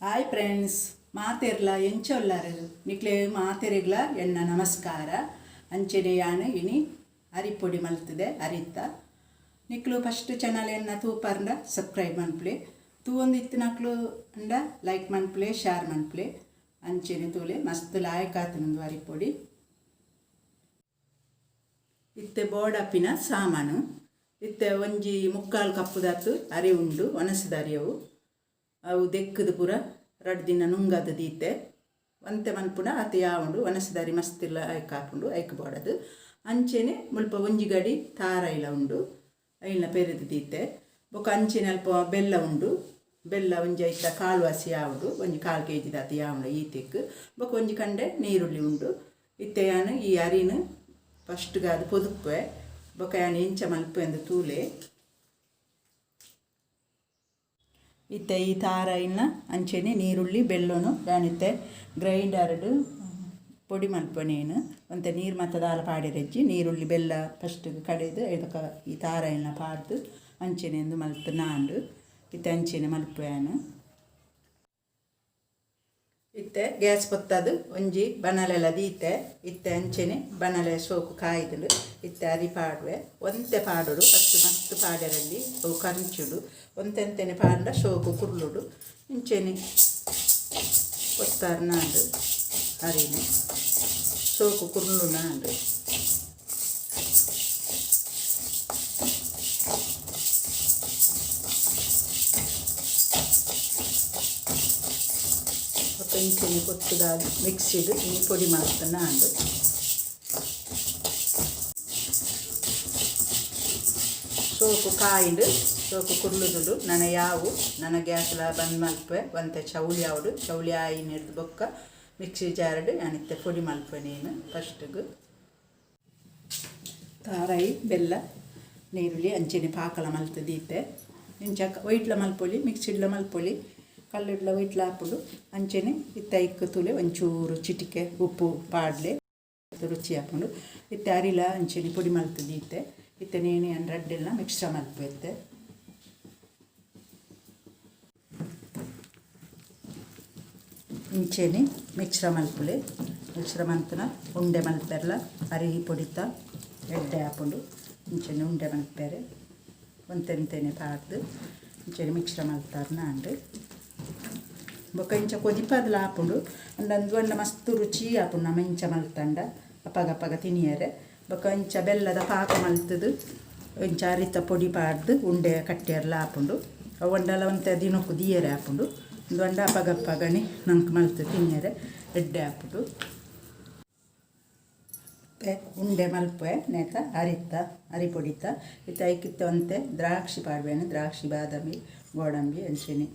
Hi friends, ಮಾತೆರ್ಲ ಎಂಚ ಉಲ್ಲರ್? ನಿಕ್ಲೆ ಮಾತೆರೆಗ್ಲ ಎನ್ನ ನಮಸ್ಕಾರ. ಅಂಚೆನೆ ಯಾನ್ ಇನಿ ಅರಿಪೊಡಿ ಮಲ್ತದೆ ಅರಿತ್ತ. ನಿಕ್ಲು ಫಸ್ಟ್ ಚಾನಲ್ ಎನ್ನ ತೂಪರ್ಂಡ ಸಬ್ಸ್ಕ್ರೈಬ್ ಮನ್ಪುಲೆ. ತೂವೊಂದು ಇತ್ತಿನಕ್ಲು ಅಂಡ ಲೈಕ್ ಮನ್ಪುಲೆ, ಶೇರ್ ಮನ್ಪುಲೆ. ಅಂಚೆನೆ ತೂಲೆ, ಮಸ್ತ್ ಲಾಯಕ್ ಆತುಂಡು ಅರಿಪೊಡಿ. ಇತ್ತೆ ಬೋಡಾಪಿನ ಸಾಮಾನು. ಇತ್ತೆ ಒಂಜಿ ಮುಕ್ಕಾಲು ಕಪ್ಪುದಾತು ಅರಿ ಉಂಡು, ಒಣಸಿದ ಅರಿಯವು. ಅವು ದೆಕ್ಕದು ಪೂರ 2 ದಿನ ನುಂಗದು ದೀತೆ. ಒಂತೆ ಮನ್ಪುಂಡ ಆತು ಯಾವುಂಡು. ಒಣಸಿದ ಅರಿ ಮಸ್ತ್ ಲಾಯ್ಕ್ ಆಪುಂಡು, ಐಕ್ ಬೋಡದು. ಅಂಚೆನೆ ಮುಲ್ಪ ಒಂಜಿ ಗಡಿ ತಾರಾಯಿಲ ಉಂಡು, ಐನ ಪೆರೆದು ದೀತೆ. ಬೊಕ ಅಂಚೆನೆ ಅಲ್ಪ ಬೆಲ್ಲ ಉಂಡು. ಬೆಲ್ಲ ಒಂಜಿ ಐತ ಕಾಲು ವಾಸಿ ಆವುಂಡು, ಒಂಜಿ ಕಾಲು ಕೆ ಜಿದಾತು ಯಾವುಂಡು ಈತೆಕ್. ಬೊಕ ಒಂಜಿ ಕಂಡೆ ನೀರುಳ್ಳಿ ಉಂಡು. ಇತ್ತೆ ಯಾನ್ ಈ ಅರಿನ್ ಫಸ್ಟ್ಗಾದ್ ಪೊದುಪ್ಪೆ. ಬೊಕ ಯಾನ್ ಎಂಚ ಮಲ್ಪೆ ಅಂದ್ ತೂಲೆ. ಇತ್ತೆ ಈ ತಾರಾಯಿನ ಅಂಚೆನೆ ನೀರುಳ್ಳಿ ಬೆಲ್ಲೊನು ಯಾನಿತ್ತೆ ಗ್ರೈಂಡರ್ಡ್ ಪೊಡಿ ಮಲ್ಪುನೇನು. ಒಂತೆ ನೀರು ಮಾತ ದಾಲ ಪಾಡೆರೆಜ್ಜಿ. ನೀರುಳ್ಳಿ ಬೆಲ್ಲ ಫಸ್ಟ್ ಕಡೆದು, ಐದಕ ಈ ತಾರಾಯಿನ ಪಾಡ್ದು ಅಂಚೆನೆ ಉಂದು ಮಲ್ತ್ ನಾಂಡು. ಇತ್ತೆ ಅಂಚೆನೆ ಮಲ್ಪುವೆ ಯಾನ್. ಇತ್ತೆ ಗ್ಯಾಸ್ ಪೊತ್ತದು ಒಂಜಿ ಬಣಲೆಲ ದೀತೆ. ಇತ್ತೆ ಅಂಚೆನೆ ಬಣಲೆ ಸೋಕು ಕಾಯ್ದುಂಡು. ಇತ್ತೆ ಅರಿ ಪಾಡುವೆ. ಒಂತೆ ಪಾಡೋಡು, ಫಸ್ಟ್ ಮಸ್ತ್ ಪಾಡೆರಲ್ಲಿ, ಅವು ಕಂಚುಡು. ಒಂತೆಂತೆನೆ ಪಾಂಡ ಸೋಕು ಕುರ್ಲುಡು. ಇಂಚೆನೆ ಪೊತ್ತಾರ್ ನಾಂಡು. ಅರಿನ ಸೋಕು ಕುರ್ಲು ನಾಂಡು. ಬೊಕ್ಕ ಇಂಚೆನೆ ಪೊತ್ತುದಾದ್ ಮಿಕ್ಸಿಡ್ ಇನಿ ಪೊಡಿ ಮಲ್ತ್ ನಾಂಡ್. ಸೋಕು ಕಾಯಿಂಡ್, ಸೋಕು ಕುರ್ಲುದುಂಡು. ನನ ಯಾವು, ನನ ಗ್ಯಾಸ್ಲ ಬಂದ್ ಮಲ್ಪುವೆ. ಒಂತೆ ಚೌಲಿ ಆವೊಡು. ಚೌಲಿ ಆಯಿನೆಡ್ದ್ ಬೊಕ್ಕ ಮಿಕ್ಸಿ ಜಾರ್ಡ್ ಯಾನ್ ಇತ್ತೆ ಪೊಡಿ ಮಲ್ಪುವೆ ನೇನು ಫಸ್ಟ್ಗ್. ತಾರಾಯಿ, ಬೆಲ್ಲ, ನೀರುಳ್ಳಿ ಅಂಚೆನೆ ಪಾಕಲ ಮಲ್ತ್ ದೀತೆ. ಇಂಚ ಒಯ್ಟ್ಲ ಮಲ್ಪೊಲಿ, ಮಿಕ್ಸಿಡ್ಲ ಮಲ್ಪೊಲಿ, ಕಲ್ಲುಡ್ಲ ಒಯ್ಟ್ಲ ಆಪುಂಡು. ಅಂಚೆನೆ ಇತ್ತೆ ಐಕ್ ತೂಲೆ, ಒಂಚೂರು ಚಿಟಿಕೆ ಉಪ್ಪು ಪಾಡ್ಲೆ, ರುಚಿ ಆಪುಂಡು. ಇತ್ತೆ ಅರಿಲ ಅಂಚೆನೆ ಪೊಡಿ ಮಲ್ತ್ ದೀತೆ. ಇತ್ತೆ ನೇಣಿ ಯಾನ್ ರಡ್ಡೆಲ್ನ ಮಿಕ್ಸ ಮಲ್ಪುವೆ ಇತ್ತೆ. ಇಂಚೆನೆ ಮಿಕ್ಸ್ರ ಮಲ್ಪುಲೆ. ಮಿಕ್ಸ್ರ ಮಂತುನ ಉಂಡೆ ಮಲ್ಪೆರ್ಲ ಅರಿ ಪೊಡಿತ ಎಡ್ಡೆ ಆಪುಂಡು. ಇಂಚೆನೆ ಉಂಡೆ ಮಲ್ಪೆರೆ ಒಂತೆಂತೆನೆ ಪಾಡ್ದು ಇಂಚೆನೆ ಮಿಕ್ಸ್ರ ಮಲ್ತಾರ್ನ ಆಂಡ್. ಬೊಕ ಇಂಚ ಕೊದಿಪಾದ್ಲ ಆಪುಂಡು. ಅಂಡ ಅಂದು ಪಂಡ ಮಸ್ತ್ ರುಚಿ ಆಪುಂಡು ನಮ ಇಂಚ ಮಲ್ತಂಡ ಅಪಗ ಅಪಗ ತಿನಿಯರೆ. ಬೊಕ ಇಂಚ ಬೆಲ್ಲದ ಪಾಕ ಮಲ್ತುದು ಇಂಚ ಅರಿತ ಪೊಡಿ ಪಾಡ್ದು ಉಂಡೆ ಕಟ್ಯೆರ್ಲ ಆಪುಂಡು. ಅವು ಅಂಡಲ ಒಂತೆ ದಿನೊಕು ದೀಯೆರೆ ಆಪುಂಡು. ಉಂದು ಪಂಡ ಅಪಗ ಅಪಗನೆ ನಂಕ್ ಮಲ್ತ್ ತಿನಿಯರೆ ಎಡ್ಡೆ ಆಪುಂಡು. ಇತ್ತೆ ಉಂಡೆ ಮಲ್ಪುವೆ ನೇತ ಅರಿತ ಅರಿ ಪೊಡಿತ. ಇತ್ತೆ ಐಕಿತ್ತೆ ಒಂತೆ ದ್ರಾಕ್ಷಿ ಪಾಡ್ವೆನು. ದ್ರಾಕ್ಷಿ, ಬಾದಾಮಿ, ಗೋಡಂಬಿ, ಅಂಚೆನೆ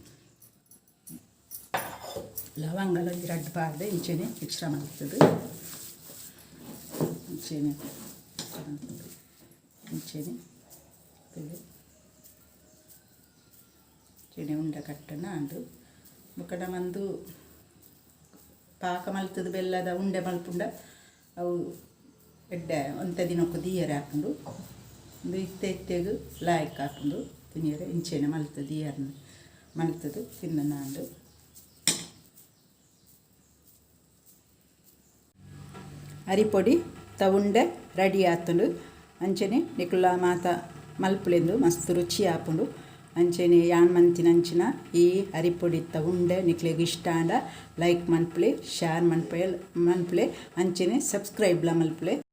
ಲವಂಗಲ ಒಂಜಿ ರಡ್ಡ್ ಪಾಡ್ದ್ ಇಂಚೆನೆ ಮಿಕ್ಸ್ರ ಮಲ್ತುದು, ಇಂಚೆನೆ ಮಲ್ತುದು, ಇಂಚೆನೆ ಇಂಚೆನೆ ಉಂಡೆ ಕಟ್ಟುನ ಆಂಡ್. ಬೊಕ ನಮಂದು ಪಾಕ ಮಲ್ತುದು ಬೆಲ್ಲದ ಉಂಡೆ ಮಲ್ಪುಂಡ ಅವು ಎಡ್ಡೆ, ಒಂತೆ ದಿನೊಕು ದೀಯರೆ ಆಪುಂಡು. ಉಂದು ಇತ್ತೆ ಇತ್ತೆಗ್ ಲಾಯ್ಕ್ ಆಪುಂಡು ತಿನಿಯರೆ. ಇಂಚೆನೆ ಮಲ್ತ್ ದೀಯರ್ ಮಲ್ತುದು ತಿಂದನ ಆಂಡ್. ಅರಿಪೊಡಿ ತ ಉಂಡೆ ರೆಡಿ ಆತುಂಡು. ಅಂಚನೆ ನಿಕುಲ ಮಾತ ಮಲ್ಪುಲೆಂದು, ಮಸ್ತ್ ರುಚಿ ಆಪುಂಡು. ಅಂಚನೆ ಯಾನ್ ಮಂತಿನಂಚಿನ ಈ ಅರಿಪೊಡಿತ ಉಂಡೆ ನಿಕ್ಲೆಗ್ ಇಷ್ಟ ಆಂಡ ಲೈಕ್ ಮನ್ಪುಲೆ, ಶೇರ್ ಮನ್ಪುಲೆ, ಮನ್ಪುಲೆ, ಅಂಚನೆ ಸಬ್ಸ್ಕ್ರೈಬ್ಲ ಮಲ್ಪುಲೆ.